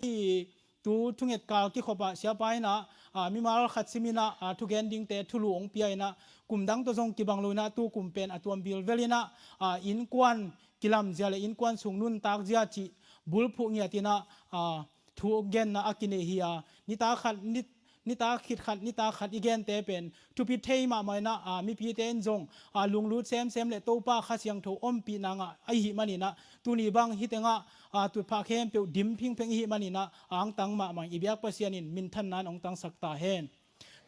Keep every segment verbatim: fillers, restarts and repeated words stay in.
Hih tu thunget kal kikhop ah siapa in ah, ah, mimal khat sim in ah, ah, thugen dingte thulu hong pia in ah, kum dang tawh zong kibang lo in ah, tu kum pen a tuam vilvel in ah, ah, innkuan kilamzia le innkuan sung nuntakzia cih bulphuh ngiat in ah, ah, thu genna a kinei hi a, nitak khat, ni, nitak khit khat, nitak khat i gente pen thupi thei mahmah in ah, ah, mipite in zong, ah, lunglut semsem le Topa Kha Siangtho ompihna ngah ahih manin ah, tuni bang hih tengah, ah, tutphah khempeuh dim phingpheng ihih manin ah, angtang mahmah in i biak Pasian in minthanna in hong tangsak ta hen.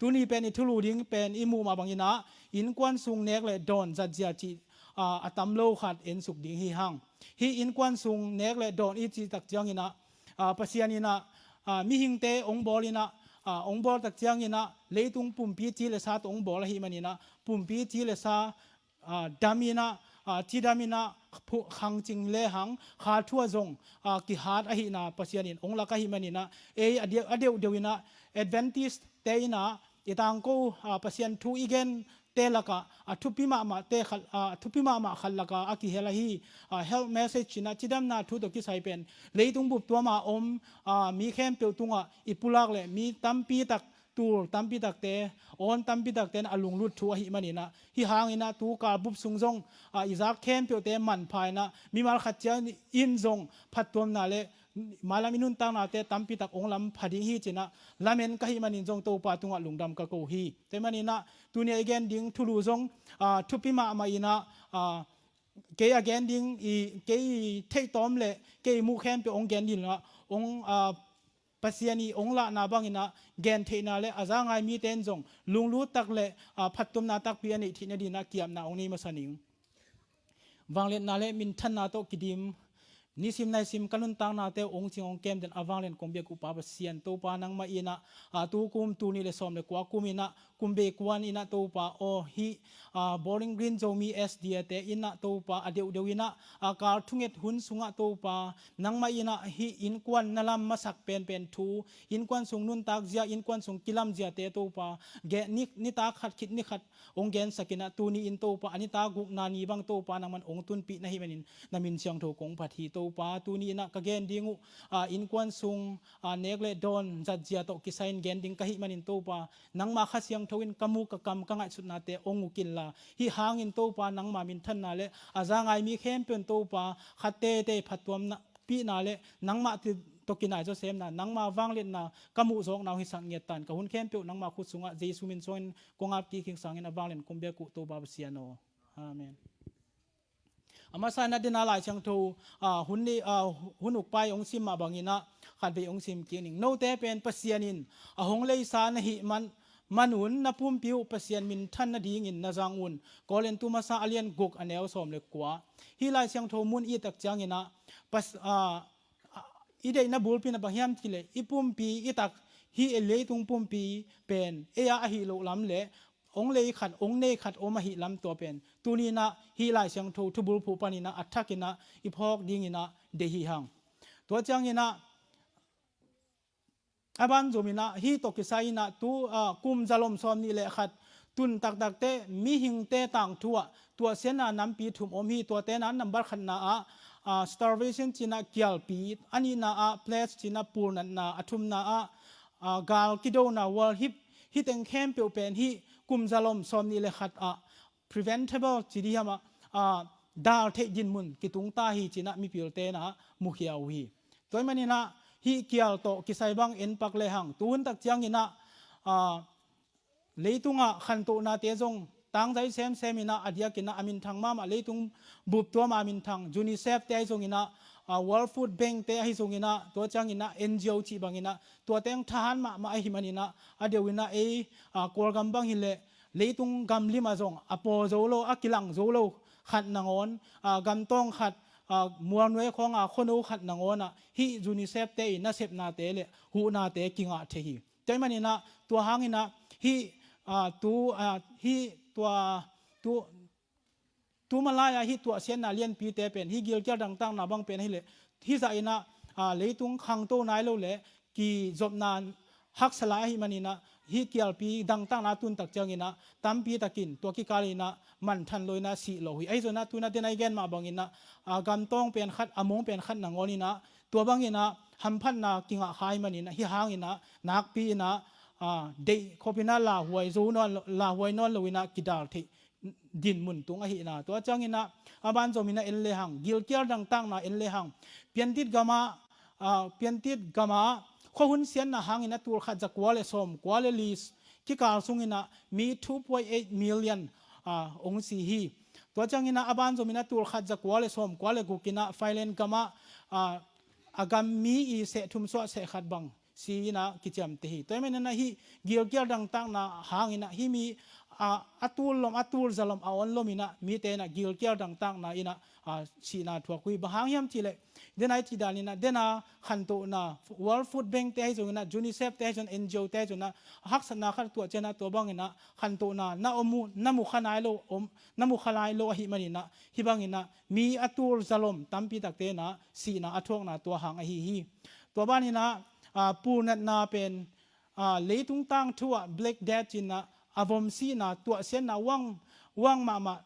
Tuni pen i thulu ding pen i muh mah bangin ah, innkuan sung nek le dawn zatzia cih, ah, a tam lo khat ensuk ding hi hang. Hih innkuan sung nek le dawn i cih tak ciangin ah, ah, Pasian in ah, ah, mihingte hong bawl in ah, ah, hong bawl tak ciangin ah, leitung pumpi ci le sa tawh hong bawl ahih manin ah, pumpi ci le sa, ah, dam in ah, ah, cidam in ah, phu-, khangcing lehang kha thu ah zong, ah, kihat ahihna Pasian in hong lak ahih manin ah, ei a deuh, a deuhdeuh in ah, Adventist te in ah, i tangko, ah, Pasian thu i gente lakah a thupi mahmah te khat, ah, a thupi mahmah khat lakah a kihel ahi, ah, health message in ah, cidamna thu tawh kisai pen leitung bup tuam a om, ah, mi khempeuh tungah i pulak le mi tampi tak, tul tampi takte, awn tampi takte in a lunglut thu ahih manin ah, hih hangin ah tu kal bup sung zong, ah, i zak khempeuhte manpha in ah, mimal khat ciang in zong phattuamna le mailam i nuntaknate tampi tak hong lam pha ding hi ci in ah lamen ka hih manin zong Topa tungah lungdam ka ko hi. Tua ahih manin ah tuni a i gen ding thulu zong, ah, thupi mahmah in ah, ah, kei a gen ding i, kei i theih tawm le kei i muh khempeuh hong gen ding in ah, hong, ah, Pasian i hong lahna bangin ah gentheihna le a za ngai mite in zong lunglut tak le, ah, phattuamna takpi a neih theih nading in ah ki-apna hong nei masa ning. Vangliatna le minthanna tawh kidim, nisim naisim ka nuntaknate uh hong cing hong kem den a vanglian kong biak uh Pa Pasian Topa, nangmah in ah, ah, tu kum tul nih le sawm le kua kum in ah, kum bei kuan in ah Topa aw, hih, ah, Bowling Green Zomi S D A te in ah Topa a deuhdeuh in ah, ah, kal thunget hun sungah Topa, nangmah in ah hih innkuan na lam masak penpen thu, innkuan sung nuntakzia, innkuan sung kilamziate Topa, ge-, ni, nitak khat khit ni khat hong gensak in ah, tuni in Topa, a nitak gukna ni bang Topa, nangman hong tunpih na hih manin na min siangtho kong phat hi Topa. Tuni in ah ka gen ding uh, ah, innkuan sung, ah, nek le dawn zatzia tawh kisai in gen ding ka hih manin Topa, nangma Kha Siangtho in ka muk ka kam ka ngaihsutnate hong uk inla, hih hangin Topa, nangma minthanna le a za ngai mi khempeuh in Topa, khat teitei phattuamna pihna le nangmah tawh kinai zawsemna, nangma vangliatna ka muh zawkna hong hisak ngiat ta in, ka hun khempeuh nangma khut sungah Jesu min suangin kong ap kik hi sangin a vanglian kong biak uh Topa Pasian aw. Amen. A masa in ah dena Lai Siangtho, ah, hun ni, ah, hun uk pa i hong sim mah bangin ah khat vei hong sim kik ning. Note pen Pasian in a hong leisa na hih man, man un na pumpi uh Pasian minthan nadingin na zang un. Korintu masa a lian guk a neu sawm le kua. Hih Lai Siangtho mun i tak ciangin ah, Pas-, ah, i deihna bulpi in ah bang hiam cih leh, i pumpi i tak, hih leitung pumpi pen ei a ahih loh lam le hong lei khat, hong nei khat om ahih lam, tua pen tuni in ah hih Lai Siangtho thubulphuh panin ah a thakin ah i phawk dingin ah deih hi hang. Tua ciangin ah a ban zom in ah, hih tawh kisai in ah tu, ah, kum zalom sawm nih le khat tun taktakte mihingte tangthu ah tuahsiatna nampi thum om hi. Tuate in ah nambat khatna ah, ah, starvation ci in ah kialpi, a nihna ah plague ci in ah pulnatna, a thumna ah, ah, gal kidona, world hip, hih teng khempeuh pen hih kum zalom sawm nih le khat ah preventable ci dih hiam ah, ah, dal theih dinmun kitung ta hi ci in ah mipilte in ah mukhia uh hi. Tua ahih manin ah hih kial tawh kisai bang en pak lehang, tu hun tak ciangin ah, ah, leitungah khantohnate zong tangzai semsem in ah a diakin ah a minthang mahmah, leitung bup tuam a minthang UNICEF te ahi zongin ah, ah, World Food Bank te ahi zongin ah, tua ciangin ah N G O cih bangin ah, tua teng thahat mahmah ahih manin ah, a deuh in ah ei, ah, Kawlgam bang hi leh leitung gamlim ah zong a paw zo lo, a kilang zo lo khat nangawn, ah, gamtawng khat, ah, mualnuai khawng a khuano khat nangawn ah hih UNICEF te i nasepnate le huhnate kingah thei hi. Tua ahih manin ah tua hangin ah hih, ah, tu, ah, hih tua, tu, tu malai ah hih tuahsiatna lianpite pen, hih gilkial dangtakna bang pen ahi leh, hih zah in ah, ah, leitung khangto nai lo le kizopna haksa lai ahih manin ah, hih kialpi dangtakna tun tak ciangin ah tampi takin tua kikal in ah manthan lo in ah sih lo hi. Ahi zongin ah tu in ah den a i gen mah bangin ah, ah, gamtawng pen khat, a mong pen khat nangawn in ah tua bangin ah hamphatna kingah kha ahih manin ah, hih hangin ah nakpi in ah, ah, deih khop in ah lauhuai zo nawn lo, lauhuai nawn lo in ah kidal theih dinmun tung ahihna. Tua ciangin ah a banzom in ah en lehang, gilkial dangtakna en lehang, Piantit gam ah, ah, Piantit gam ah khuahun siatna hangin ah tulkhat zakua le sawmkua le li kikal sungin ah mi two point eight million, ah, hong si hi. Tua ciangin ah a banzom in ah tulkhat zakua le sawmkua le guk in ah Thailand gam ah, ah, a gam mi i seh thum suah seh khat bang si in ah kiciamteh hi. Tua ahih manin ah hih gilkial dangtakna hangin ah hih mi, ah, a tul lom, a tul za lom, a awn lom in ah mite in ah gilkial dangtakna in ah, ah, sihna thuak uh hi. Bang hang hiam cih leh, den a i cih dan in ah, den a khantohna, World Food Bank te ahi zongin ah, UNICEF te ahi zong, NGO te ahi zongin ah, haksatna khat tuah ciang ah tua bangin ah khantohna na om uh, na mu kha nai lo, om, na mu kha nai lo ahih manin ah, hih bangin ah mi a tul za lom tampi takte in ah sihna a thuakna tua hang ahi hi. Tua banin ah, ah, pulnatna pen, ah, leitung tangthu ah Black Death ci-in ah, a vom sihna, tuahsiatna uang, uang mahmah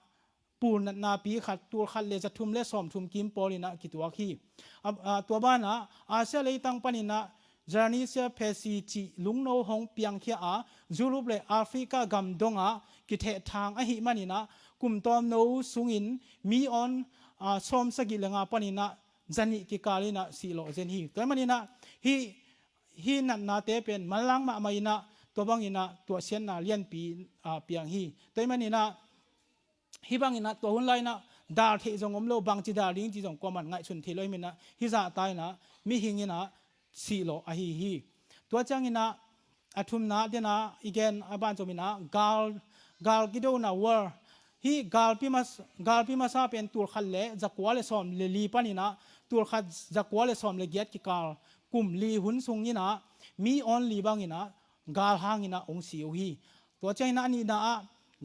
pulnatna pi khat, tulkhat le zathum le sawmthum kim pawl in ah kituak hi. Ah, ah, tua ban ah Asia leitang panin ah Zirnasia pestis cih lungno hong piangkhia a, Europe le Africa gam dong ah kithehthang ahih manin ah kum tawmno sungin mi awn, ah, sawmsagih le nga panin ah zanih kikal in ah sihlawh zen hi. Tua ahih manin ah hih, hih natnate pen manlang mahmah in ah tua bangin ah tuahsiatna lianpi, ah, piang hi. Tua ahih manin ah hih bangin ah tua hun lai in ah dal theih zong om lo, bangci dal ding cih zong kuaman ngaihsun theih lo ahih manin ah hih zahta in ah mihing in ah sihlawh ahi hi. Tua ciangin ah a thumna, den a i gen a banzom in ah gal, gal kidona, war, hih galpi mas-, galpi masa pen tulkhat le zakua le sawm le li panin ah tulkhat zakua le sawm le giat kikal kum li hun sungin ah mi awn li bangin ah gal hangin ah hong si uh hi. Tua ciangin ah a nihna ah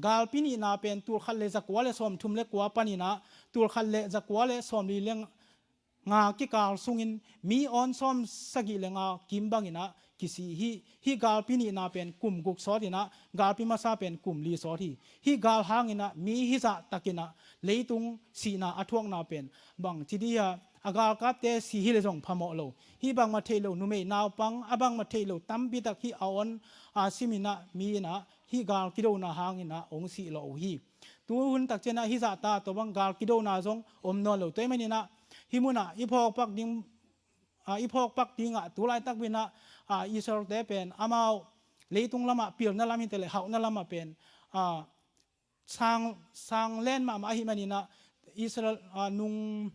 galpi nihna pen tulkhat le zakua le sawmthum le kua panin ah tulkhat le zakua le sawmli le nga kikal sungin mi awn sawmsagih le nga kim bangin ah kisi hi. Hih galpi nihna pen kum guk sawt in ah galpi masa pen kum li sawt hi. Hih gal hangin ah mi hih zah takin ah leitung sihna a thuakna pen bangci dih a, a galkapte si hi le zong phamawh lo. Hih bangmah theih lo numei naupang, a bangmah theih lo tampi tak hih a awn a simin ah mi in ah hih gal kidona hangin ah hong sihlawh uh hi. Tu hun tak ciang ah hih zahta tua bang gal kidona zong om nawn lo. Tua ahih manin ah hih mun ah i phawkpak ding, ah, i phawkpak ding ah tu laitak in ah, ah, Israel-te pen amau leitung lam ah pilna lam hi ta leh hauhna lam ah pen, ah, sang, sang len mahmah ahih manin ah Israel, ah, nung,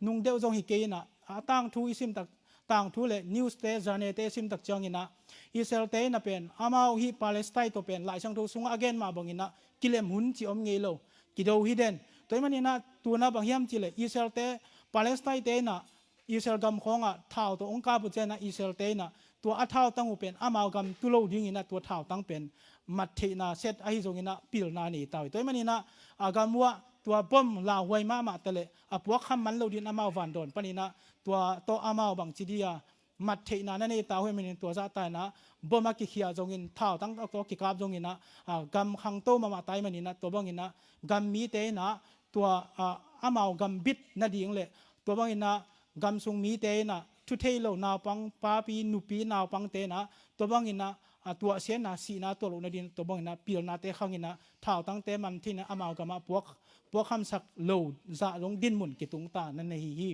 nung deuh zong hi kei in ah, a tangthu i sim tak, tangthu le news-te, journal-te i sim tak ciangin ah Israel-te in ah pen amau hih Palestine tawh pen Lai Siangtho sungah a gen mah bangin ah kilem hun cih om ngei lo, kido hi den. Tua ahih manin ah tu-in ah bang hiam cih leh Israel-te, Palestine-te in ah Israel gam khawngah thau tawh hong kap uh ciang ah Israel-te in ah tua a thautang uh pen amau gam tu lo dingin ah tua thautang pen mat theihna set ahi zongin ah pilna nei ta uh hi. Tua ahih manin ah a gam uh ah tua bom lauhuai mahmah ta leh a puakkham man lo dingin amau vandawn panin ah tua tawh amau bangci dih a mat theihna na nei ta uh ahih manin tua zahta in ah bom a kikhia zongin, thautang tawh kikap zongin ah, ah, gam khangto mahmah ta ahih manin ah tua bangin ah gam mite in ah tua, ah, amau gam bit nading le tua bangin ah gam sung mite in ah thu thei lo naupang, papi, nupi, naupangte in ah tua bangin ah, ah, tuahsiatna, sihna tuah loh nading tua bangin ah pilnate khangin ah thautangte man thei in ah amau gam ah puak, puakkhamsak lo zah zong dinmun kitung ta na nei hi.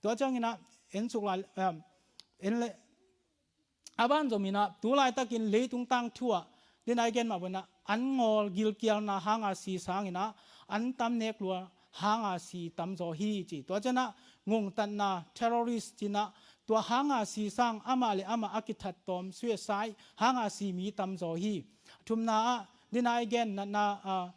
Tua ciangin ah en suk lai, um, en le, a banzom in ah tu laitakin leitung tangthu ah, den a i gen mah bangin ah an ngawl gilkialna hanga si sangin ah an tam nek lua hanga si tamzaw hi ci. Tua ciang ah ngongtatna, terrorist ci-in ah tua hanga si sang amah le amah a kithat tawm, suicide hanga si mi tamzaw hi. Thumna ah den a i gen natna, ah,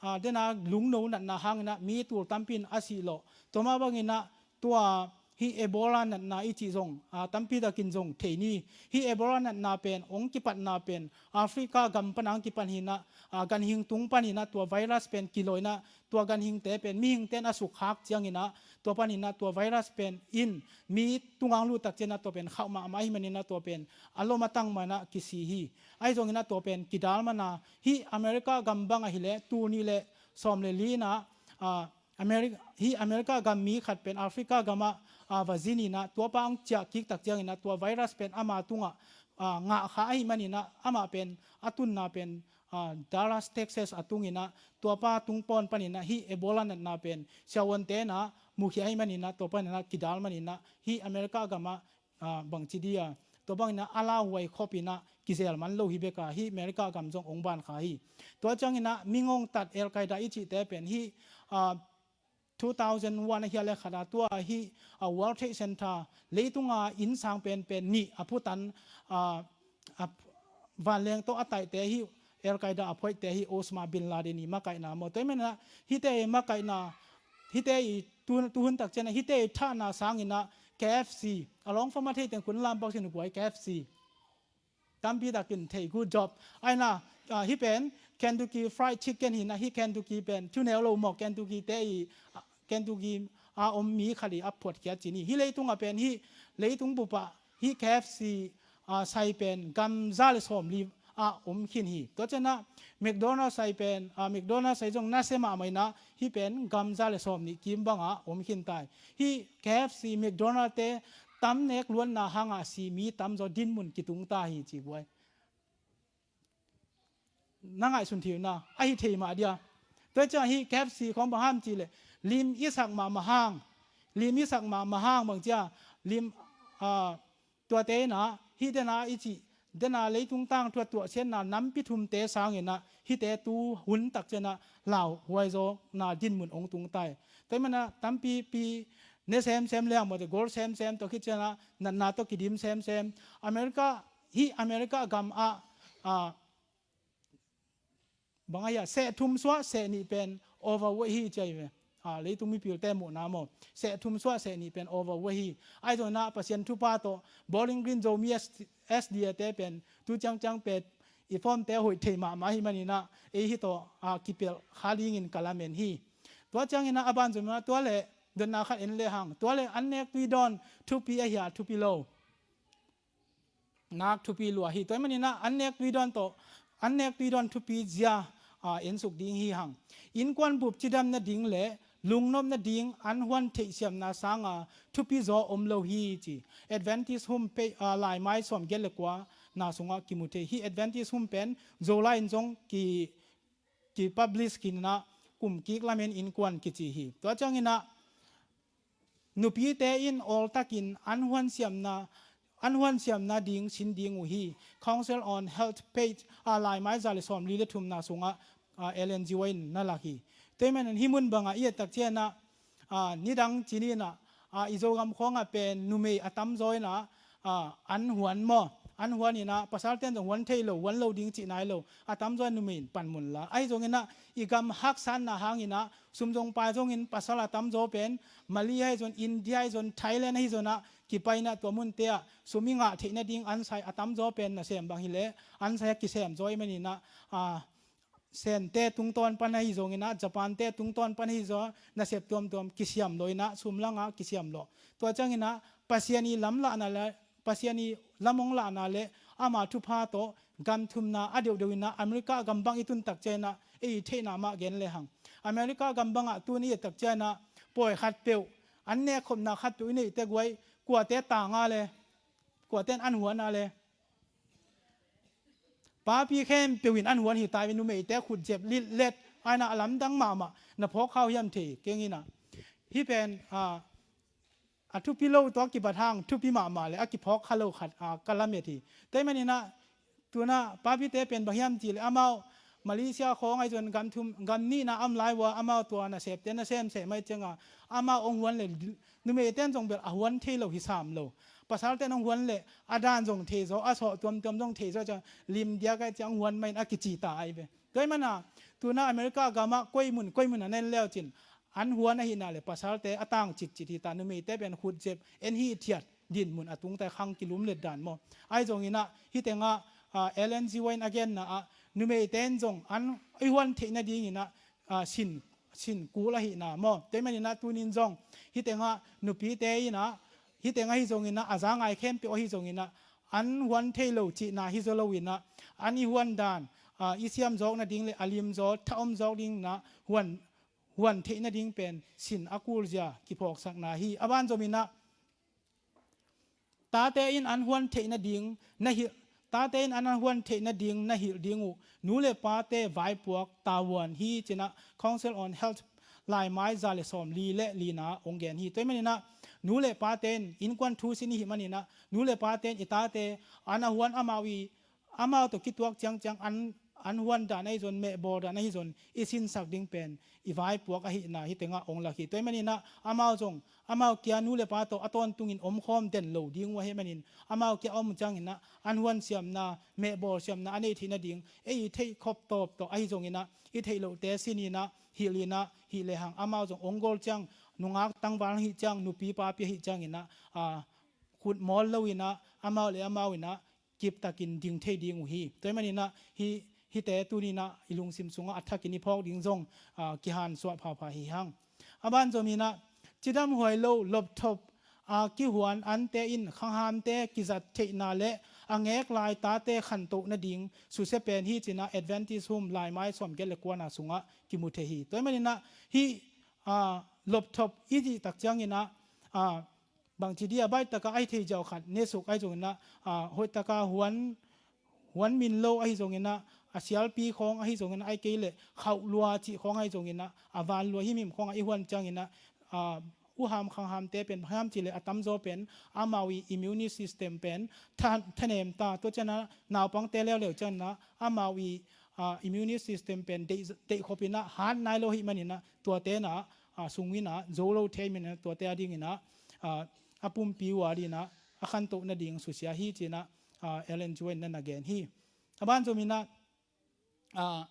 ah, den a lungno natna hangin ah mi tul tampi in a sihlawh. Tua mah bangin ah tua hih Ebola natna i cih zong, ah, tampi takin zong thei ni. Hih Ebola natna pen hong kipatna pen Africa gam pan a hong kipan hi in ah, ah, ganhing tung panin ah tua virus pen kilawi in ah tua ganhingte pen mihingte in a sukkhak ciangin ah tua panin ah tua virus pen in mi tungah hong lut tak ciang ah tua pen khauh mahmah ahih manin ah tua pen a lom a tang mah in ah kisi hi. Ahi zongin ah tua pen kidal man a, hih America gam bang ahih leh tul nih le sawm le li in ah, ah, America, hih America gam mi khat pen Africa gamah, ah, va zin inah, tuapa hong ciah kik tak cianginah tua virus pen ama tungah, ah, ngah kha ahih maninah amah pen a tunna pen, ah, Dallas, Texas a tunginah tuapa tung pawn paninah hih Ebola natna pen siavuante inah mukhia ahih maninah tua paninah kidal maninah hih America gamah, ah, bangci dia tua banginah a lauhuai khopinah kizel man lo hi beka hih America gam zong hong ban kha hi. Tua cianginah mingong tat Al Qaeda i cihte pen hih, ah, two thousand one a hia le khata tua hih, ah, World Trade Center leitunga innsang penpen nih a phutan, ah, a vanleng tawh a taihte hih Al Qaeda a phoihte hih Osama bin Laden i makaihna maw. Tua i menah hihte i makaihna, hihte i tu, tuhun tak cianah hihte i thahna sanginah K F C a lawng fama thei teng kun lam bak sin guai K F C. Tampi takin thei, good job. Aina, ah, hih pen Kentucky Fried Chicken hinah hih Kentucky pen thuneu lo maw, Kentucky te i, ah, Kentucky a om mi khat i a phuatkhiat cin hi. Hih leitungah pen hih leitung bupah hih K F C, ah, sai pen gam za le sawmli ah om khin hi. Tua cianah McDonald sai pen, ah, McDonald sai zong nasia mahmah inah hih pen gam za le sawmnih kim bangah om khin tai. Hih K F C McDonald te tam nek luanna hangah si mi tamzaw dinmun kitung ta hi ci guai. Na ngaihsun thei uh na, ahi thei mah dia. Tua ciang hih K F C khawng bang ham cih leh lim i sak mahmah hang, lim i sak mahmah hang bang cia lim, ah, tuate inah hih dena i cih dena leitung tangthu a tuahsiatna nampi thumte sanginah hihte tu hun tak cianah lauhuai zawkna dinmun hong tung tai. Tua i manah tampipi ne semsem le a mawte gol semsem tawh khit cianah natna tawh kidim semsem. America, hih America gam ah, ah, bang ahi a, seh thum suah seh nih pen overweight hi ci ahi ve. Ah, leitung mipilte muhna maw, seh thum suah seh nih pen overweight hi. Ahi zonginah Pasian thupha tawh Bowling Green Zomi S-, S D A te pen tu ciangciang pen i fawmte hoih thei mahmah hi maninah ei hih tawh, ah, kipelh kha dingin ka lamen hi. Tua cianginah a ban zonginah tua le dotna khat en le hang, tua le an nek tui dawn thupi ahi a thupi lo nak thupi lua hi. Tua i maninah an nek tui dawn tawh, an nek tui dawn thupi zia, ah, ensuk ding hi hang. Innkuan bup cidam nading le lungnop nading an huan theihsiamna sanga thupi zaw om lo hi ci. Adventist hum pei, ah, laimai sawmgiat le kua na sungah kimu thei hi. Adventist hum pen Zolai in zong ki, ki publish kinah kum kik lamen innkuan kici hi. Tua cianginah nupite in awltakin an huansiamna, an huansiamna ding sin ding uh hi. Council on Health page, ah, laimai za le sawmli le thumna sungah, ah, Ellen G. White in na lak hi. Tua i manin hih mun bangah i et tak cianah, ah, nidang cininah, ah, i Zogam khawngah pen numei a tamzaw inah, ah, an huan maw, an huan inah pasalten zong huan thei lo, huan lo ding cih nai lo, a tamzaw numei in panmun la. Ahi zonginah i gam haksatna hanginah sum zong pai zongin pasal a tamzaw pen Mali ahi zon, India ahi zon, Thailand ahi zonah kipainah tua munte ah sum i ngah theih nading an sai a tamzaw pen nasem bang hileh an sai a kisem zaw i maninah, ah, Sente tungtawn pan ahi zonginah, Japan te tungtawn pan ahi zong nasep tuamtuam kisiam lo inah, sum langah kisiam lo. Tua cianginah Pasian i lam lahna le, Pasian i lam hong lahna le ama thupha tawh gam thumna a deuhdeuh inah America gam bang i tun tak cianginah ei theihna mah gen le hang. America gam bangah tun i et tak cianginah pawi khat peuh, an nek khopna khat peuh i neih teh guai, kuate tanga le, kuate in an huana le. Papi khempeuh in an huan hi tai ve, numeite khut zep litlet, aina a lamdang mahmah, na phawk khau hiam thei keng inah. Hih pen, ah, a thupi lo tawh a kibat hang, thupi mahmah le a kiphawk kha lo khat, ah, ka lamet hi. Tua i maninah, tunah papite pen bang hiam cih leh amau Malaysia khawng ahi zon gam thum, gam nihna a om lai uh a, amau tua nasepte na semsem ahi cianga amau hong huan le numeite in zong bel a huan thei lo hi sam lo. Pasalte in hong huan le a dan zong thei zaw, a sawh tuamtuam zong thei zaw ciang lim diak ahi ciang hong huan mah in a kici ta ahi ve. Tua i mana tunah America gamah koi mun koi mun a na en leu cin an huan ahihna le pasalte a tang citcit hi ta, numeite pen khut zep, en hithiat dinmun a tungta, khang kilum let dan maw. Ahi zonginah hih tengah, ah, Ellen G. White in a genna ah numeite in zong an i huan theih nadinginah, ah, sin, sin kul ahihna maw. Tua i maninah tunin zong hih tengah nupite inah, hih tengah hi zonginah a za ngai khempeuh ahi zonginah an huan thei lo cihna hi zaw loinah an i huan dan, ah, i siam zawk nading le a lim zaw, tha om zawk dinginah huan huan theih nading pen sin a kulzia kiphawksakna hi. A banzom inah tate in an huan theih nading na hilh, tate in an huan theih nading na hilh ding uh nu le pate vaipuak tavuan hi cinah Council on Health laimai za le sawm li le lina hong gen hi. Tua ahih maninah nu le pate in innkuan thu sin i hih maninah nu le pate in i tate an a huan amau i amau tawh kituak ciangciang an, an huan dan ahi zong, mehbawl dan ahi zong i sinsak ding pen i vaipuak ahihna hih tengah hong lak hi. Tua ahih maninah amau zong amau kia nu le pa tawh a tawntungin omkhawm den lo ding uh ahih manin amau kia om cianginah an huan siamna, mehbawl siamna a neih theih nading ei i theih khop tawp tawh ahi zonginah i theih lohte sininah hilhinah hih lehang amau zong hong gol ciang nungak tangval hih ciang nupi papi ahih cianginah a khutmawl loinah amau le amau inah kiptakin ding thei ding uh hi. Tua ahih maninah hih, hihte tuninah i lungsim sungah a thakin i phawk ding zong a kihansuah phapha hi hang. A banzominah cidamhuai lo lopthop a kihuan ante in khanghamte kizat theihna le a ngek lai tate khantoh nading susia pen hi cinah Adventist Home laimai sawmgiat le kuana sungah kimu thei hi. Tua ahih maninah hih a lopthop i cih tak cianginah a bangci dia baih taka ahi thei ziau khat nesuk ahi zonginah a hoih taka huan, huan min lo ahi zonginah a sialpi khawng ahi zonginah ahi kei leh khauh lua cih khawng ahi zonginah a van lua himhim khawngah i huan cianginah a uham khanghamte pen bang hiam cih leh a tamzaw pen amau i immune system pen tha, thanem ta. Tua cianah naupangte leuleu cianah amau i a immune system pen deih, deih khopinah hat nai lo ahih maninah tuate inah a sunginah zo lo thei maninah tuate a dinginah a a pumpi uh a dinah a khantoh nading susia hi cinah a Ellen G. White in na na gen hi. A banzominah a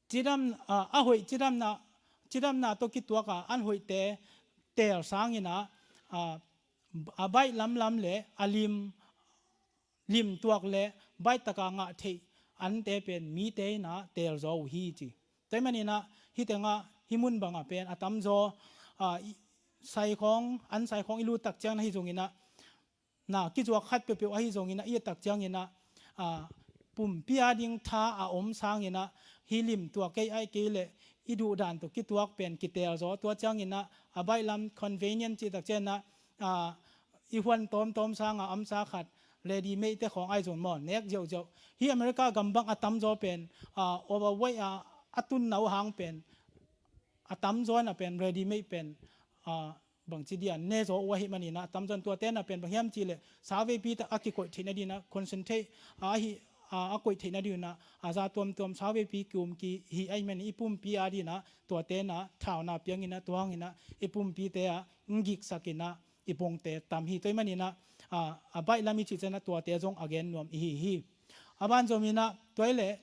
cidam a a hoih cidamna, cidamna tawh kituaka an hoihte teel sanginah a a baih lamlam le a lim limtuak le baih taka ngah theih ante pen mite inah teelzaw uh hi ci. Tua ahih maninah hih tengah hih mun bangah pen a tamzaw a i, saikhawng, an saikhawng i lut tak ciang na hi zonginah na kizuak khat peuhpeuh ahi zonginah i et tak cianginah a pumpi a ding tha a om sanginah hih limtuak kei ahi kei leh i duhdan tawh kituak pen kiteelzaw. Tua cianginah a baih lam convenient cih tak cianginah a i huan tawmtawm sanga amsa khat ready made te khawng ahi zong maw nek ziauziau. Hih America gam bang a tamzaw pen a overweight a a tunna uh hang pen a tamzaw inah pen ready made pen a bangci dia ne zaw uh ahih maninah a tamzaw in tuate inah pen bang hiam cih leh sauveipi tak a kikoih theih nadinah concentrate a ahi a a koih theih nadinah a za tuamtuam sauveipi kium ki hih ahih manin i pumpi a dinah tuate inah thauna pianginah tua hanginah i pumpite ah giksakinah i pongte tam hi. Tua ahih maninah a a baih lam i cih cianah tuate zong a gen nuam i hi hi. A banzominah tua hi leh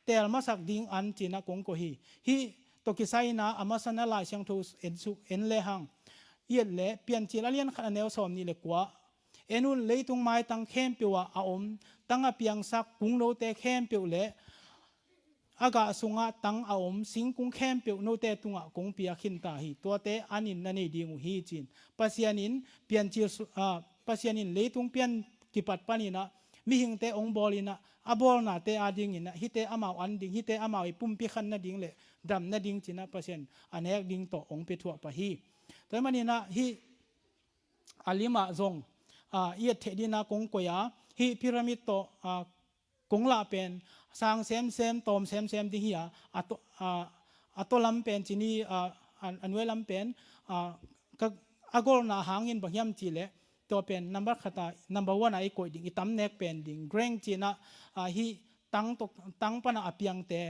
teel masak ding an cinah kong koih hi. Hih tawh kisai inah a masa na Lai Siangtho en suk en lehang i et leh Piancil a lian khat a neu sawm nih le kua en un, leitung maitang khempeuh ah a om tang a piangsak kungnote khempeuh le a gah sungah tang a om singkung khempeuh note tungah kong pia khinta hi. Tuate an in na nei ding uh hi ci-in Pasian in Piancil su-, a, Pasian in leitung pian kipat paninah mihingte hong bawlinah a bawlnate a dinginah hihte amau an ding, hihte amau i pumpi khan nading le dam nading cinah Pasian a nek ding tawh hong pia thuah pah hi. Tua ahih maninah hih a limah zong a i et theih dinah kong koih a, hih pyramid tawh a kong lah pen sang semsem tawm semsem ding hi a, a taw, a, a taw lam pen cini a, a, a nuai lam pen a, ka, a golna hangin bang hiam cih leh tua pen number khat a number one a i koih ding i tam nek pen ding greng cinah a, hih tang tawh, tang pana a piangte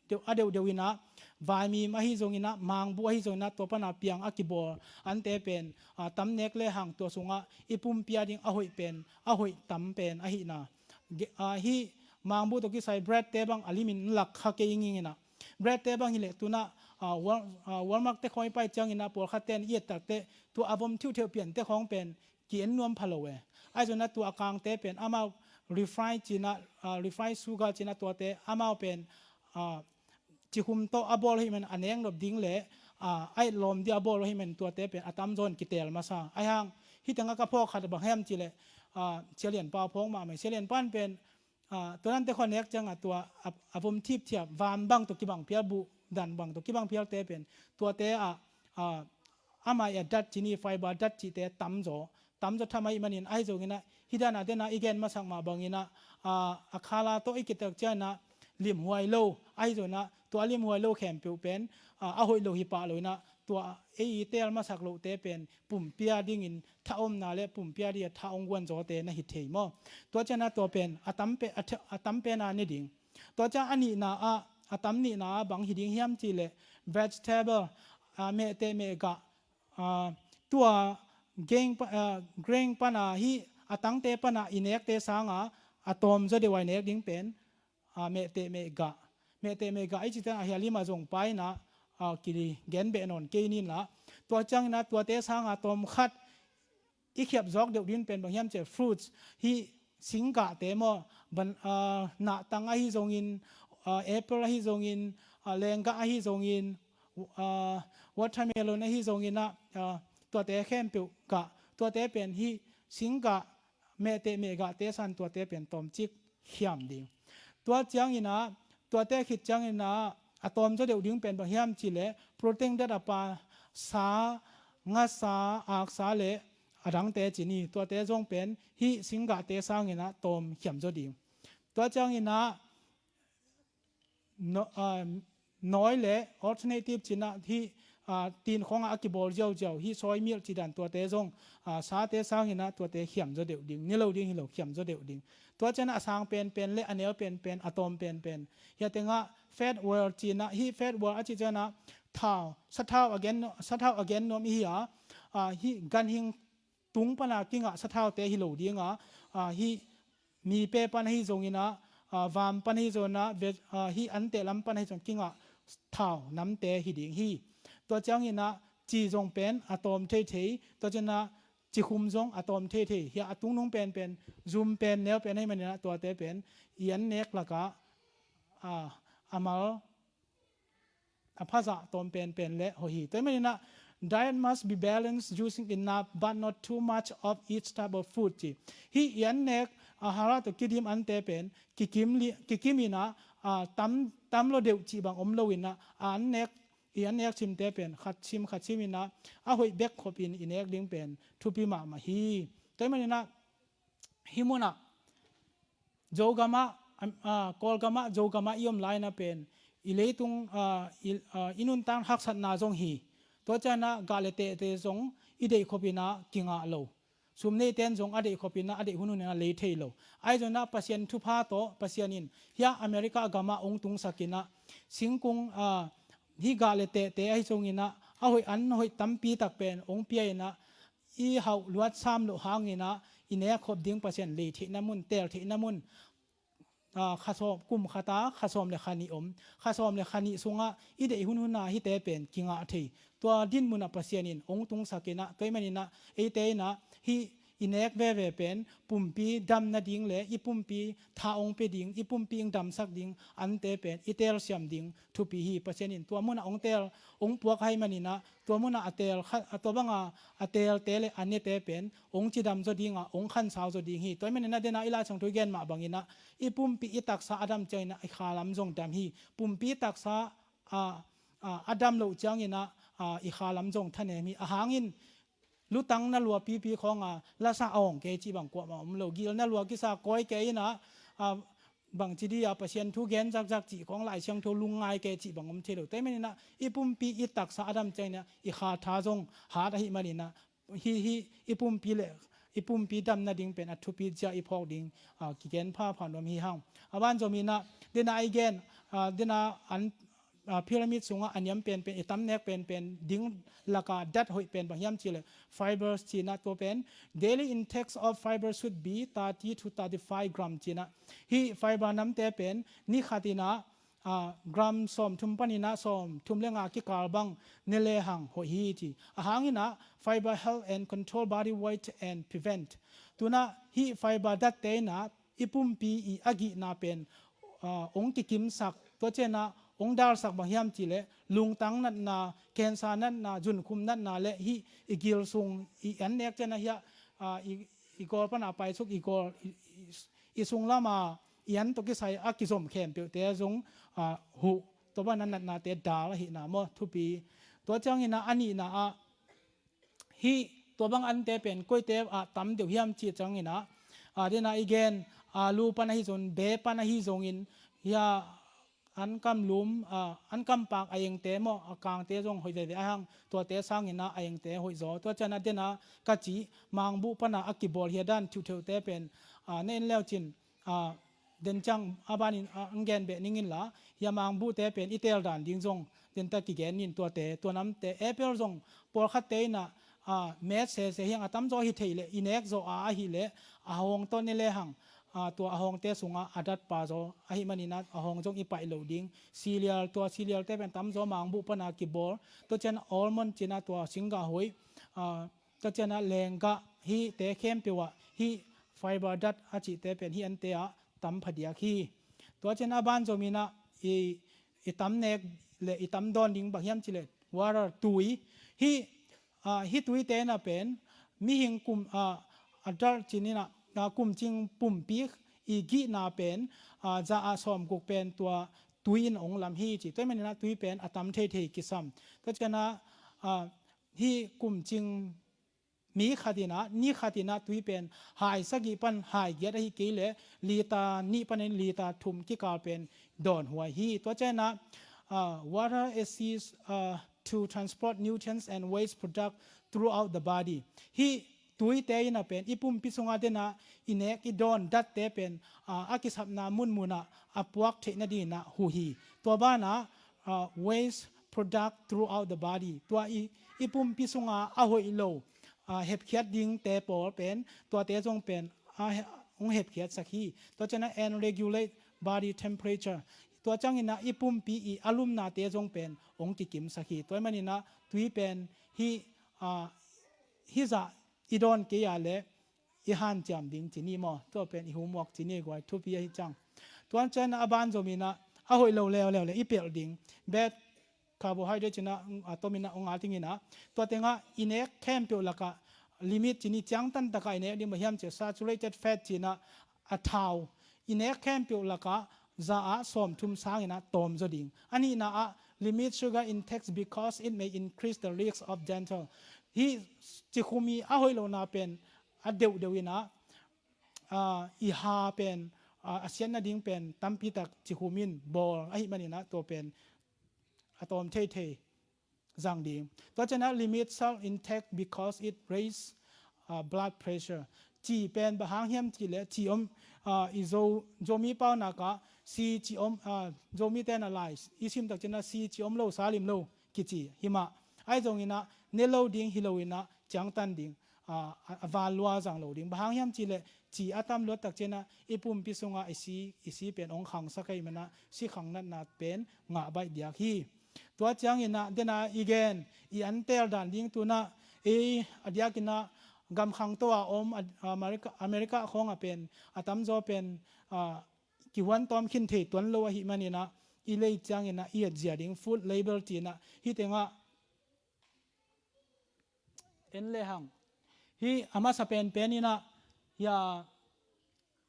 deuh, a deuhdeuh inah vaimim ahi zonginah mangbuh ahi zonginah tua pana piang a kibawl ante pen a, tam nek lehang tua sungah i pumpi a ding a hoih pen a hoih tam pen ahihna. Ge-, a, hih mangbuh tawh kisai bread te bang a limin lak kha kei inginginah bread te bang hileh tunah a, Wal, a, Walmart te khawng i pai cianginah pawlkhatte in i et takteh tua a vom thiuhtheuh piante khawng pen ki-en nuam pha lo e. Ahi zonginah tua a kangte pen amau refine cinah a, refine sugar cinah tuate amau pen a, cikhum tawh a bawl ahih man a nek nop ding le a, a etlawm ding a bawl ahih man tuate pen a tamzaw in kiteel masa. Ahi hang hih tengah ka phawk khat bang hiam cih leh a, Sia Lian Pa phawk mahmah hi. Sia Lian Pa in pen a, tua nante khua nek ciangah tua a, a vom thipthiap vam bang tawh kibang phial buh dan bang tawh kibang phialte pen tuate ah, ah, amah i a dat cih ni, fiber dat cihte tamzaw tamzaw tham ahih manin, ahi zongin ah hih dan a den a i gen masak mah bangin ah, ah, a khala tawh i kitak ciangin ah limhuai lo, ahi zongin ah tua a limhuai lo khempeuh pen, ah, a hoih lo hi pah lo in ah tua ei i teel masak lohte pen pumpi a dingin tha omna le pumpi a dingin tha ong guan zawte na hi thei maw? Tua ciangin ah tua pen a tam pe-, a tha-, a tam pen a ne ding. Tua ciang a nihna ah, a tam nihna ah bang hi ding hiam cih leh vegetable, ah, mehteh mehgah, ah, tua geng pa-, ah, grain pana hih a tangte pana i nekte sanga a tawm zaw deuh a i nek ding pen, ah, mehteh mehgah. Mehteh mehgah i cih ciang a hia lim a zong pai in ah, ah, kigen beh nawn kei ni in ah. Tua ciangin ah tuate sanga tawm khat i khiap zawk deuh ding pen bang hiam cih leh fruits, hih singgahte maw, ban-, ah, nahtang ahi zongin, ah, apple ahi zongin, ah, lenggah ahi zongin, ah, watermelon ahi zongin ah, ah, tuate khempeuh gah, tuate pen hih singgah, mehteh mehgahte san tuate pen tawmcik khiam ding. Tua ciangin ah, tuate khit ciangin ah a tawm zaw deuh ding pen bang hiam cih leh protein dat a pa, sa, ngasa, aksa le a dangte ci ni, tuate zong pen hih singgahte sangin ah tawm khiam zaw ding. Tua ciangin ah no-, ah, nawi le alternative cih in ah hih, ah, tin khawngah a kibawl ziauziau, hih soy milk cih dan tuate zong, ah, sate sangin ah tuate khiam zaw deuh ding, ni lo ding hi lo, khiam zaw deuh ding. Tua ciangin ah a sang penpen le a neu penpen, a tawm penpen, hia tengah fat oil cih in ah, hih fat oil a cih ciangin ah thau, sathau a gen, sathau a gen nuam i hi a, ah, hih ganhing tung pana kingah sathaute hi lo ding a, ah, hih mipe pan ahi zongin ah, ah, vam pan ahi zongin ah, ve-, ah, hih anteh lam pan ahi zong kingah thau namte hi ding hi. Tua ciangin ah ci zong pen a tawm theithei, tua ciangin ah cikhum zong a tawm theithei. Hia a tungnung penpen, zum pen, neu pen ahi manin ah tuate pen i an nek lakah, ah, a mal a phazah tawm penpen le hoih hi. Tua ahih manin ah, diet must be balanced using enough but not too much of each type of food ci. Hih i an nek, a, hara tawh kidim ante pen kikim li-, kikim in ah, a, tam, tam lo deuh cih bang om lo in ah, a an nek, i an nek simte pen khat sim khat sim in ah, a hoih bek khopin i nek ding pen thupi mahmah hi. Tua ahih manin ah, hih munah Zogamah, am, ah, Kawlgamah, Zogamah i om lai-in ah pen i leitung, ah, i, ah, i nuntak haksatna zong hi. Tua ciangin ah gah le tehte zong i deih khopin ah kingah lo. Sum neite in zong a deih khopin ah, a deih hunhun in ah lei thei lo. Ahi zongin ah Pasian thupha tawh, Pasian in hia America gamah ong tungsak in ah singkung, ah, hih gah le tehte ahi zongin ah a hoih an hoih tampi tak pen ong pia in ah, i hauh luat sam loh hangin ah i nek khop ding Pasian lei theihna mun, teel theihna mun, ah, kha sawm, kum khat a kha sawm le kha nih om. Kha sawm le kha nih sungah i deih hunhun ah hihte pen kingah thei. Tua dinmun ah Pasian in ong tungsak in ah, tua ahih manin ah eite in ah hih i nek veve pen pumpi dam nading le i pumpi tha ong pia ding, i pumpi ong damsak ding ante pen i telsiam ding thupi hi. Pasian in tua mun ah ong teel, ong puak ahih manin ah tua mun ah a teel kha-, a, tua bang a, a teelte le a nete pen ong cidam zaw ding a, ong khansau zaw ding hi. Tua ahih manin ah den a i Lai Siangtho i gen mah bangin ah i pumpi i taksa a dam ciangin ah i kha lam zong dam hi. Pumpi taksa, a, a, a dam loh ciangin ah, a, i kha lam zong thanem hi. A hang in lutang na lua pipi khawng a lasa a awng kei cih bang kuamah om lo. Gil na lua kisa kawi kei in ah, a, bangci dih a Pasian thu gen zakzak cih khawng, Lai Siangtho lungngai kei cih bang om thei lo. Tua ahih manin ah i pumpi i taksa a dam ciangin ah i kha tha zong hat ahih manin ah hih, hih i pumpi le i pumpi dam nading pen a thupi zia i phawk ding, a, kigen phapha nuam hi hang. A ban zom in ah den a i gen, a, den a an, a, pyramid sungah a niam penpen, i tam nek penpen ding lakah dat hoih pen bang hiam cih leh fibers ci-in ah, tua pen daily intakes of fiber should be thirty to thirty-five gram ci-in ah. Hih fiber namte pen ni khat in ah, a, gram sawmthum panin ah sawmthum le nga kikal bang ne lehang hoih hi ci. A hang in ah fiber help and control body weight and prevent. Tu-in ah hih fiber datte in ah i pumpi i a gihna pen, a, ong kikimsak, tua ciangin ah ong dalsak bang hiam cih leh lungtang natna, cancer natna, zunkhum natna le hih i gil sung i an nek ciangin ah hih, a, i, i gawl pan a paisuk i gawl i, i, i sung lam a i an tawh kisai a kizom khempeuhte zong, a, huh tua bang a natnate dal ahihna maw, thupi. Tua ciangin ah a nihna ah hih tua bang ante pen koite ah tam deuh hiam cih ciangin ah, a, dena i gen, a, lu pan ahi zongin, be pan ahi zongin, hia an kam lum, a, an kam pak a engte maw, a kangte zong hoih veve a hang, tuate sangin ah a engte hoih zaw. Tua ciangin ah dena ka cih mangbuh pana a kibawl hia dan thiuhtheuhte pen, a, na en leucin, a, den ciang a banin, a, ang gen beh ning inla, hia mangbuhte pen i tel dan ding zong denta kigen nin tuate, tua namte apple zong pawlkhatte in ah, a, met sese hiang a tamzaw hi thei leh, i nek zawh a ahih leh, a hawng tawh ne lehang, a, tua a hawngte sungah a datpa zaw ahih manin ah a hawng zong i paih loh ding. Cereal, tua cerealte pen tamzaw mangbuh pana kibawl. Tua ciang almond cih ah tua singgah hoih, a, tua ciang ah lenggah, hihte khempeuh ah hih fiber dat a cihte pen hih ante ah tam phadiak hi. Tua ciang a ban zomin ah i, i tam nek le i tam dawn ding bang hiam cih leh water, tui. Hih, a, hih tuite in ah pen mihing kum, a, adult cih in ah, a, kumcing pumpi i gihna pen, a, za ah sawmguk pen tua tui in ong lam hi ci. Tua ahih manin ah tui pen a tam theithei kisam. Tua ciang ah, a, hih kumcing mi khat in ah, ni khat in ah tui pen hai sagih pan hai giat ahih kei leh liter nih panin liter thum kikal pen dawn huai hi. Tua ciang ah, ah, water assists, ah, to transport nutrients and waste product throughout the body. Hih tuite in ah pen i pumpi sungah dena i nek i dawn datte pen, ah, a kisapna munmun ah a puak theih nadingin ah huh hi. Tua banah, ah, waste product throughout the body. Tua i, i pumpi sungah a hoih lo, a, hepkhiat dingte pawl pen, tuate zong pen, a, he-, hong hepkhiatsak hi. Tua ciang ah, and regulate body temperature. Tua ciangin ah i pumpi i a lumnate zong pen hong kikimsak hi. Tua ahih manin ah tui pen hih, a, hih zah i dawn kei a leh i hanciam ding ci ni maw. Tua pen i homework ci ni guai, thupi ahi ciang. Tua ciang ah a ban zomin ah a hoih lo leuleu leh i pelh ding. Bad carbohydrate cih ah, a, tom in ah ong a ting in ah. Tua tengah i nek khempeuh lakah limit ci ni, ciangtan takah i nek ding bang hiam cih leh saturated fat cih ah, a thau. I nek khempeuh lakah za ah sawmthum sangin ah tawm zaw ding. A nihna ah limit sugar intake because it may increase the risk of dental. Hih cikhum i a hoih lohna pen a deuhdeuh in ah, a, i ha pen, a, a siat nading pen tampi tak cikhum in bawl ahih manin ah tua pen a tawm theithei zang ding. Tua ciang ah limit salt intake because it raise, uh, blood pressure. Ci pen bang hang hiam cih leh ci om, uh, i Zo, Zomi paunak ah ci ci om, uh, Zomite in ah lai i sim tak ciang ah ci ci om lo, sa lim lo kici hi mah. Ahi zongin ah ne lo ding hi loin ah ciangtan ding, a, a, a van lua zang lo ding. Bang hang hiam cih leh ci a tam luat tak ciang ah i pumpi sungah i si, i si pen hong khangsak ahih manin ah si khang natna pen ngah baih diak hi. Tua ciangin ah dena i gen, i an tel dan ding tu in ah, ei, a diakin ah gam khangto a om, a, America, America khawng ah pen a tamzaw pen, a, kihuan tawm khin thei tuan lo ahih manin ah i lei ciangin ah i etzia ding food label ci in ah hih tengah en lehang. Hih a masa penpen in ah, hia,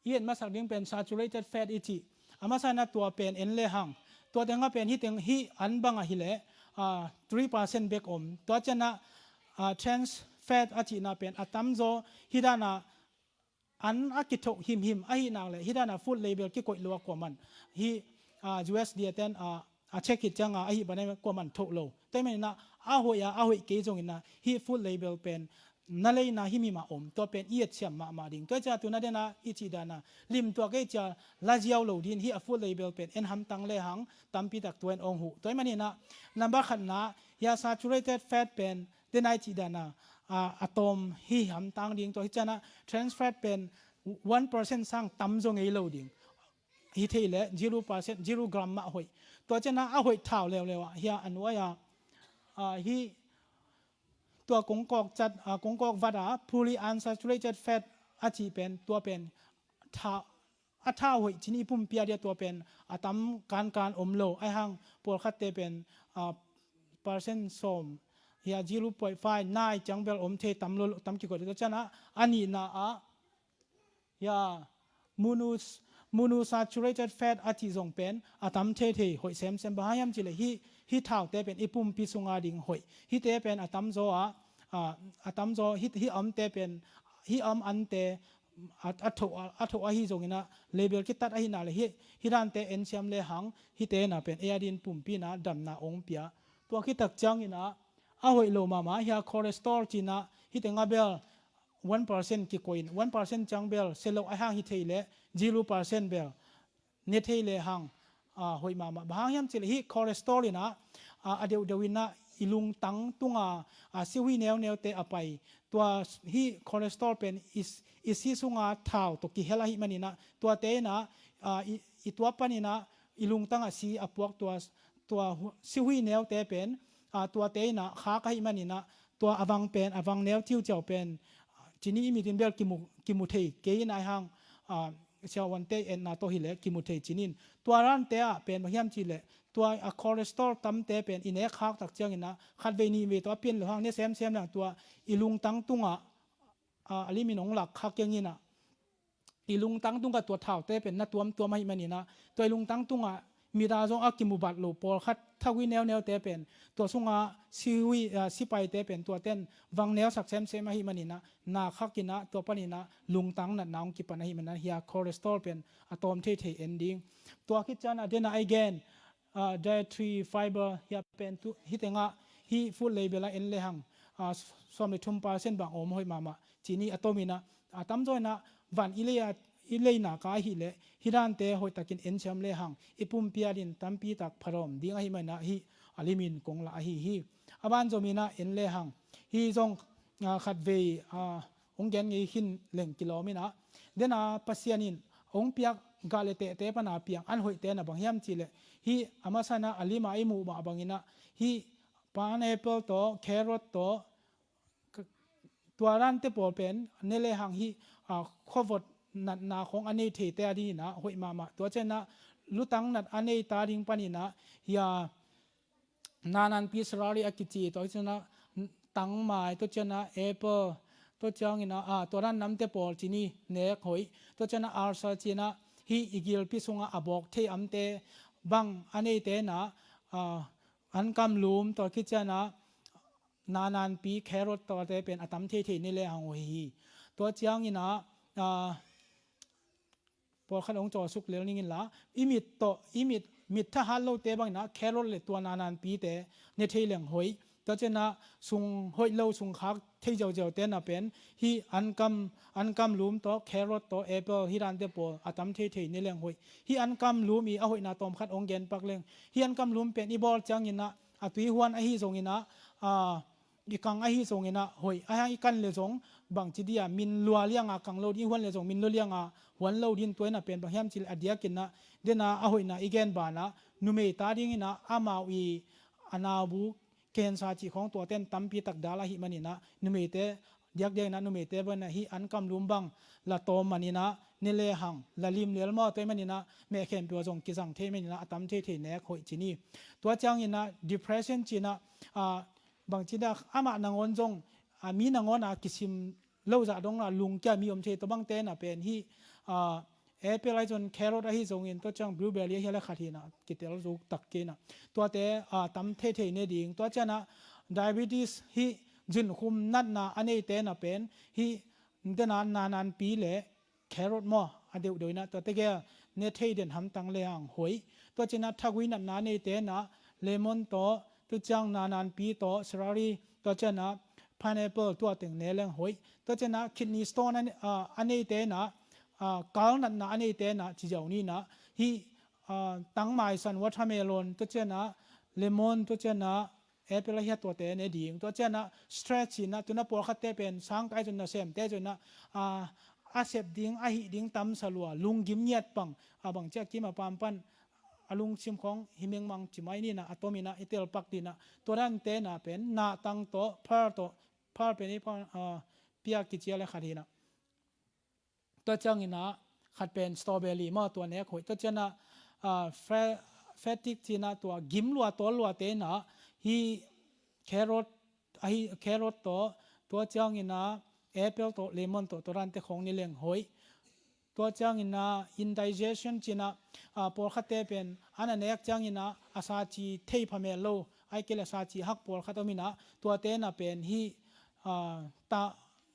i et masak ding pen saturated fat i cih. A masa in ah tua pen en lehang. Tua tengah pen hih teng, hih an bang ahih leh, ah, three percent bek om. Tua ciang ah, ah, trans fat a cihna pen a tamzaw hih dan ah an a kithoh himhim ahih nak leh hih dan ah food label kikoih lo a kuaman. Hih, ah, U S D A ten, ah, a check khit ciang ah ahi bang in kuaman thoh lo. Tua ahih manin ah a hoih a, a hoih kei zongin ah hih food label pen na leina himhim ah om. Tua pen i etsiam mahmah ding. Tua ciang ah tu in ah dena i cih dan ah lim tuak ei ci a la ziau lo ding, hih a food label pen en hamtang lehang tampi tak tua in hong huh. Tua ahih manin ah number khatna, hih a saturated fat pen dena i cih dan ah, a, a tawm hi hamtang ding. Tua hi ciang ah trans fat pen one percent sang tam zaw ngei lo ding. Hi thei leh zero percent, zero gram mah hoih. Tua ciang ah a hoih thau leuleu ah, hih a nuai ah, a, hih tua kongkawk cat, a, kongkawk vat ah polyunsaturated fat a cih pen, tua pen thau, a thau hoih ci ni, i pumpi a dia tua pen a tam kankan om lo. Ahi hang pawlkhatte pen, a, percent sawm, hih a zero point five, nine ciang bel om thei, tam lo, tam kikoih. Tua ciang ah a nihna ah, hih a monos-, Monounsaturated fat a cih zong pen a tam theithei hoih semsem. Bang hang hiam cih leh hih, hih thaute pen i pumpi sunga ding hoih. Hihte pen a tamzaw ah, a, a tamzaw hih, hih amte pen, hih am ante a, a thoh, a, a thoh ahi zongin ah level kitat ahihna leh hih, hih dante en siam lehang hihte na pen ei a dingin pumpi na damna ong pia. Tua khit tak ciangin ah a hoih lo mahmah hia cholesterol cih na hih teng ah bel one percent kikoih in, one percent ciang bel sia lo a hang hi thei leh zero percent bel ne thei lehang, a, hoih mahmah. Bang hang hiam cih leh hih cholesterol in ah, a, a deuhdeuh in ah i lungtang tunga, a, sihui neuneute a pai. Tua hih cholesterol pen i, i si sunga thau tawh kihel ahih manin ah tuate in ah, a, i, i tua panin ah i lungtang ah si a puak tua, tua hu-, sihui neute pen, a, tuate in ah khak ahih manin ah tua a vang pen, a vang neu ciuciau pen, a, cih ni i mit in bel kimu, kimu thei kei in ah hang, a, siavuante etna tawh hi leh kimu thei cih ni in. Tua dante ah pen bang hiam cih leh tua a cholesterol tamte pen i nek khak tak ciangin ah khatvei nihvei tawh a pian lo hang ne semsem lehang tua i lungtang tungah, a, a limin ong lak kha keng in ah i lungtang tungah tua thaute pen na tuamtuam ahih manin ah tua i lungtang tungah mit a zong a kimu bat lo pawlkhat thagui neuneute pen tua sunga sihui, a, sipaite pen tuaten vang neusak semsem ahih manin ah na khak in ah tua panin ah lungtang natna ong kipan ahih manin ah hia cholesterol pen a tawm theithei en ding. Tua khit ciang a den a i gen, a, dietary fiber hia pen tu, hih teng ah hih food label ah en lehang, a, sawm le thum percent bang om hoih mahmah. Cih ni a tom in ah, a tamzaw in ah van i lei a, i lei nak a ahih leh hih dante hoih takin en siam lehang i pumpi a dingin tampi tak phadawm ding ahih manin ah hih a limin kong la ahi hi. A ban zom in ah en lehang hih zong, a, khatvei, a, ong gen ngei khin leng kilawm in ah, den a Pasian in ong piak gah le tehte pan a piang an hoihte na bang hiam cih leh hih a masa in ah a lim a i muh mah bangin ah hih pineapple tawh, carrot tawh, k-, tua dante pawl pen ne lehang hih, a, khuavot natna khong a nei theite a dingin ah hoih mahmah. Tua ciang ah lutang nat a neite a ding panin ah hia nananpi celery a kici, tua ciang ah tangmai, tua ciang ah apple, tua ciangin ah, a, tua dan namte pawl cih ni nek hoih. Tua ciang ah ulcer cih na hih i gilpi sungah a bawk thei amte bang a neite na, a, ankam lum, tua khit ciang ah nananpi, carrot tuate pen a tam theithei ne lehang hoih hi. Tua ciangin ah, a, pawlkhat ong cawlsuk lel ning in la, i mit tawh, i mit, mit thahat lote bangin ah carrot le tua nananpite ne thei leng hoih. Tua ciang ah sung hoih lo, sung khak thei ziauziaute na pen hih ankam, ankam lum tawh, carrot tawh, apple hih dante pawl a tam theithei ne leng hoih. Hih ankam lum i a hoihna tawmkhat ong gen pak leng. Hih ankam lum pen i bawl ciangin ah a tui huan ahi zongin ah, a, i kang ahi zongin ah hoih. A hang i kan le zong bangci dia min lua lianga kang lo ding, i huan le zong min lua lianga huan lo ding. Tua in ah pen bang hiam cih leh a diakin ah den a a hoihna i gen banah numeite a dingin ah amau i a naubu cancer cih khong tuaten tampi tak dal ahih manin ah numeite, diakdiakin ah numeite bangin ah hih ankam lum bang la tawm manin ah ne lehang la lim lel maw, tua ahih manin ah meh khempeuh ah zong kizang thei manin ah a tam theithei nek hoih cih ni. Tua ciangin ah depression cih na, a, bangci dia amah nangawn zong, a, mi nangawn a kisim lo zah dong a lungkia mi om thei, tua bangte na pen hih, a, apple ahi zong, carrot ahi zongin, tua ciang blueberry ahi a le khat hi na, kitel zuk tak kei na. Tuate, a, tam theithei ne ding. Tua ciang ah diabetes hih zunkhum natna a neite na pen hih den a nananpi le carrot maw, a deuhdeuh in ah tuate gel ne thei den hamtang lehang hoih. Tua ciang ah thagui natna a neite na lemon tawh, tua ciang nananpi tawh, celery, tua ciang ah pineapple, tua teng ne leng hoih. Tua ciang ah kidney stone a ne-, a, a neite na, a, kal natna a neite na ci ziau ni na, hih, a, tangmai san, watermelon, tua ciang ah lemon, tua ciang ah apple ahi a, tuate ne ding. Tua ciang ah stress cih na, tu-in ah pawlkhatte pen sangkai zong nasemte zong in ah, a, a sep ding, a hih ding tamsa lua, lunggim ngiat pang, a, bangci a kim a pam pan a lungsim khong hi mengmang ci mai ni na, a tom in ah i tel pak ding in ah. Tua dante na pen nahtang tawh, phar tawh, phar pen i pan, a, piak kici a le khat hi na. Tua ciangin ah khat pen strawberry maw, tua nek hoih. Tua ciang ah, a, fa-, fatigue cih na, tua gim lua, tawl luate na hih carrot, ahi, carrot tawh, tua ciangin ah apple tawh, lemon tawh, tua dante khong ne leng hoih. Tua ciangin ah indigestion ci-in ah, ah, pawlkhatte pen an a nek ciangin ah a sa ci thei phamel lo, ahih kei leh a sa ci hak pawlkhat om in ah, tuate na pen hih, ah, ta,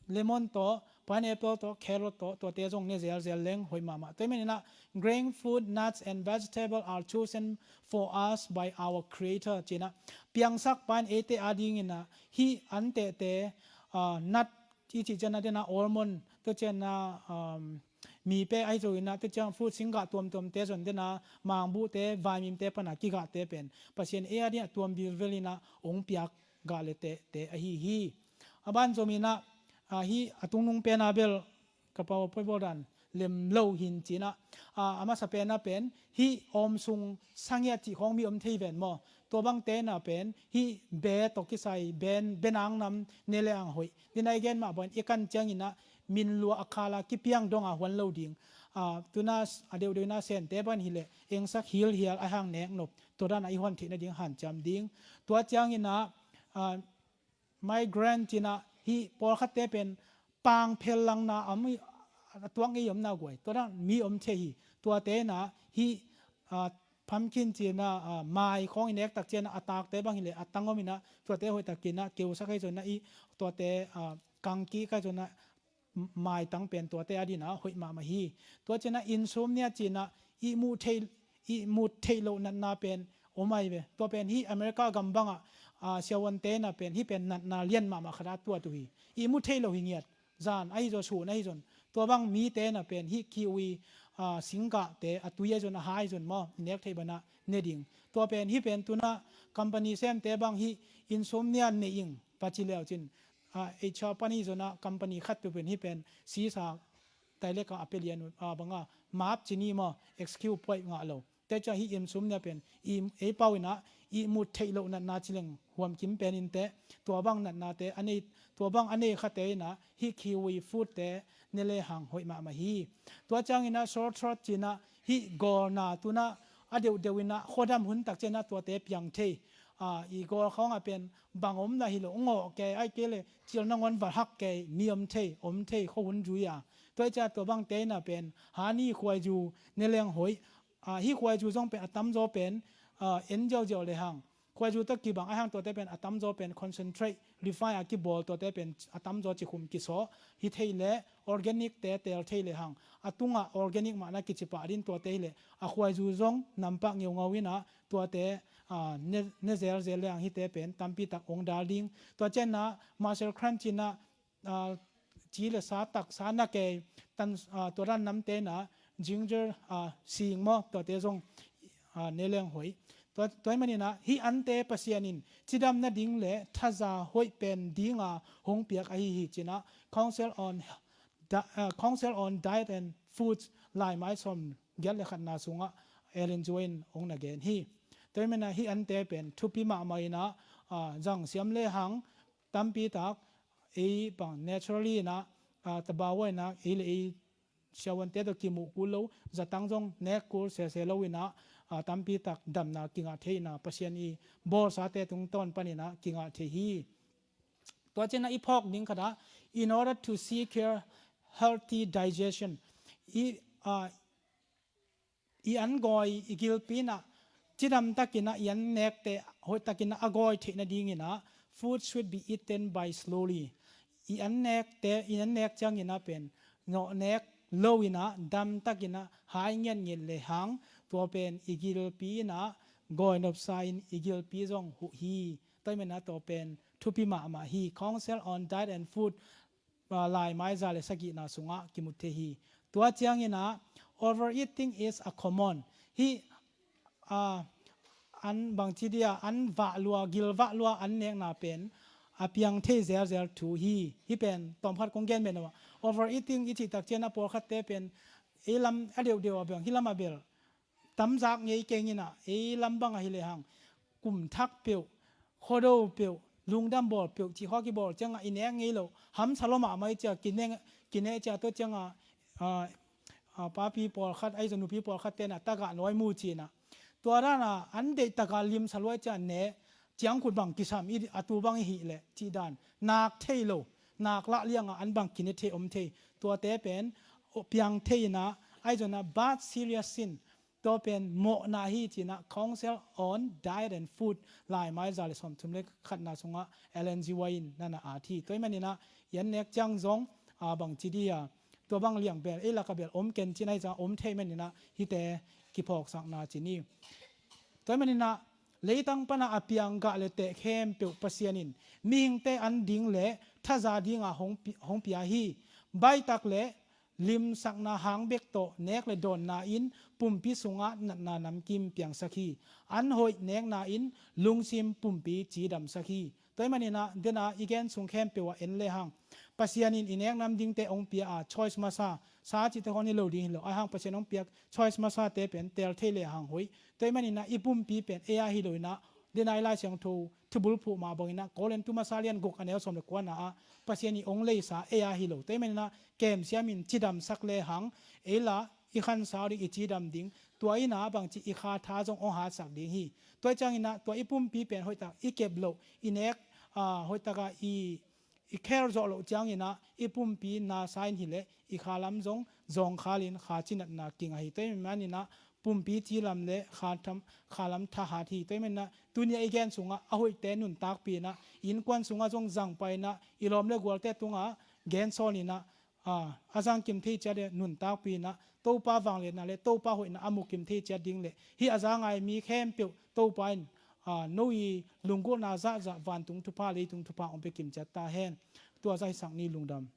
lemon tawh, pineapple tawh, carrot tawh, tuate zong ne zelzel leng hoih mahmah. Tua ahih manin ah, grain, fruit, nuts and vegetable are chosen for us by our Creator, ci-in ah piangsak pa in eite adingin ah hih an tehte, ah, nut i cih ciangin ah, den ah almond, tua ciangin ah, um, mi pek ahi zongin ah, tua ciang fruit singgah tuamtuamte zong, den ah mangbuhte, vaimimte pan a kigahte pen Pasian ei adingin a tuam vilvel in ah hong piak gah le tehte ahi hi. A ban zom in ah, ah, hih a tungnung pen a bel ka PowerPoint bawl dan lem lo hi in ci-in ah, ah, a masa pen a pen hih awmsung sangiat cih khawng mi om thei ven maw. Tua bangte na pen hih be tawh kisai, be, be nang nam ne le hang hoih. Ni-in ah i gen mah bangin i kan ciangin ah min lua a khal a kipiang dong a huan lo ding. Ah, tu-in ah a deuhdeuh in ah sente bang hi leh engsak hilhial a hang nek nop, tua dan a i huan theih nading hanciam ding. Tua ciangin ah, ah, migraine ci-in ah hih pawlkhatte pen pang phel langna a mi, a tuak ngei omna guai, tua dan mi om thei hi. Tuate na hih, ah, pumpkin ci-in ah, ah, mai khawng i nek tak ciangin ah a takte bang hi leh a tang om in ah, tuate hoih takin ah keusak ahi zongin ah, i tuate, ah, kangkik ahi zongin ah, maitang pen tuate adingin ah hoih mahmah hi. Tua ciangin ah insomnia ci-in ah ihmut theih, ihmut theih loh natna pen om ahi ve. Tua pen hih America gam bang ah, ah, siavuante na pen hih pen natna lian mahmah khat a tuat uh hi. Ihmut theih loh hi ngiat. Zan ahi zong, sun ahi zong. Tua bang mite na pen hih kiwi, ah, singgahte a tui ahi zong, a ha ahi zong maw, i nek theih bang ah ne ding. Tua pen hih pen tu-in ah company semte bang hih insomnia nei ing va ci leu cin, ah, H R pan hi zong ah company khat tu pen hih pen sisa tailek a a pia lian uh, ah, bang ah map ci ni maw, excuse poi ngah lo. Tua ciang hih insomnia pen i, ei pau in ah ihmut theih loh natna ci leng huam kim pen inteh, tua bang natnate a nei, tua bang a nei khate in ah hih kiwi fruit-te ne le hang hoih mahmah hi. Tua ciangin ah sore throat ci-in ah hih gawlna, tu-in ah a deuhdeuh in ah khuadam hun tak ciangin ah tuate piang thei. Ah, i gawl khawng ah pen bang om na hi lo, ngawh kei, ahih kei leh cil nangawn va hak kei, mi om thei, om thei, khuahun zui a. Tua ahih ciang tua bangte na pen honey, khuaizu ne leng hoih. Ah, hih khuaizu zong pen a tamzaw pen, ah, en ziauziau le hang, khuaizu tawh kibang a hang tuate pen a tamzaw pen concentrate, refine a kibawl tuate pen a tamzaw cikhum kisaw hi thei leh, organic-te teel thei le hang, a tungah organic mah na kici pah ding tuate hi leh, a khuaizu zong nampah ngeungau in ah tuate, ah, ne, ne zelzel le hang hihte pen tampi tak hong dal ding. Tua ciangin ah muscle crunch ci-in ah, ah, ci le sa tak, sa na kei, tan, ah, tua dan namte na, ginger, ah, sing maw, tuate zong, ah, ne leng hoih. Tua, tua ahih manin ah hih ante Pasian in cidam nading le thaza hoih pen ding a hong piak ahi hi ci-in ah Council on Di-, ah, Council on Diet and Foods laimai sawmgiat le khatna sungah Ellen G. White in hong na gen hi. Tua ahih manin ah hih ante pen thupi mahmah in ah, ah, zang siam le hang tampi tak ei bang naturally in ah, ah, tabawa in ah ei le ei siavuante tawh kimuh kul lo, zatang zong nek kul sese lo in ah, ah, tampi tak damna kingah thei in ah, Pasian i bawlsate tungtawn panin ah kingah thei hi. Tua ciangin ah i phawk ding khat ah, in order to secure healthy digestion, i, ah, i an gawi, i gilpi in ah cidam takin ah i an nekte hoih takin ah a gawi theih nadingin ah, food should be eaten by slowly. I an nekte, i an nek ciangin ah pen nawh nek lo in ah dam takin ah hai ngiatngiat le hang, tua pen i gilpi in ah gawi nopsa in i gilpi zong huh hi. Tua ahih manin ah tua pen thupi mahmah hi. Council on Diet and Food, ah, laimai za le sagihna sungah kimu thei hi. Tua ciangin ah, overeating is a common. Hih, ah, an bangci dia, an vah lua, gil vah lua an nekna pen a piang thei zelzel thu hi. Hih pen tawmkhat kong gen mah, overeating i cih tak ciangin ah pawlkhatte pen ei lam a deuhdeuh a bel, hih lam a bel tamzak ngei keng in ah, ei lam bang ahi le hang, kum thak peuh, khuado peuh, lungdam bawl peuh cih khawng kibawl ciangah i nek ngei lo, hamsa lua mahmah i ciah, kine, kine ciah, tua ciangah, ah, ah, papi pawlkhat ahi zong nupi pawlkhatte na tagah nawi mu ci-in ah, tua dan a an deih takin limsa lua i ciah ne, ciangkhut bang kisam i, a tu bang i hih leh cih dan, nak thei lo, nak lah liangah an bang kine thei om thei, tuate pen piang thei inah, ahi zongin ah but serious sin, tua pen mawhna hi ci-inah Council on Diet and Food, Laimai za le sawmthum le khatna sungah Ellen G White in nana at hi. Tua ahih maninah i an nek ciang zong a bangci dih a, tua bang liang bel ei lak ah bel om ken ci-in ahi zongin om thei maninah hihte kiphawksakna ci ni. Tua ahih maninah leitang panah a piang gah le teh khempeuh Pasian in mihingte an ding le thaza dingah hong pi-, hong pia hi. Baitak le limsakna hang bek tawh nek le dawnna in pumpi sungah natna namkim piangsak hi. An hoih nekna in lungsim pumpi cidamsak hi. Tua ahih maninah dena i gen sung khempeuh ah en lehang Pasian in i nek nam dingte hong pia a choice masa, sa cihte khawng hi lo ding hi lo. Ahi hang Pasian hong piak choice masate pen teel thei lehang hoih. Tua ahih maninah i pumpi pen ei a hi lo inah, dena i Lai Siangtho thubulphuh mah banginah Korintu masa lian guk a neu sawm le kuana ah Pasian i hong leisa ei a hi lo. Tua ahih maninah kemsiamin cidamsak lehang ei la i khansa uh ding, i cidam ding, tua inah bangci i kha tha zong hong hatsak ding hi. Tua cianginah tua i pumpi pen hoihtak i kep loh, i nek, ah, hoihtakah i, i kher zawh loh cianginah i pumpi nasa in hileh i kha lam zong zawngkhalin kha cinatna kinga hi. Tua ahih maninah pumpi ci lam le kha tham, kha lam thahat hi. Tua ahih maninah tuni a i gen sungah a hoihte nuntakpi inah i innkuan sungah zong zangpai inah i lawm le gualte tungah gensawn inah, a, a zangkim thei ciat le nuntakpi inah Topa vangliatna le Topa hoihna a mukim thei ciat ding le hih a za ngai mi khempeuh Topa in, a, no i lunggulhna zahzah vantung thupha leitung thupha hong pia kim ciat ta hen. Tua zah hisak ni. Lungdam.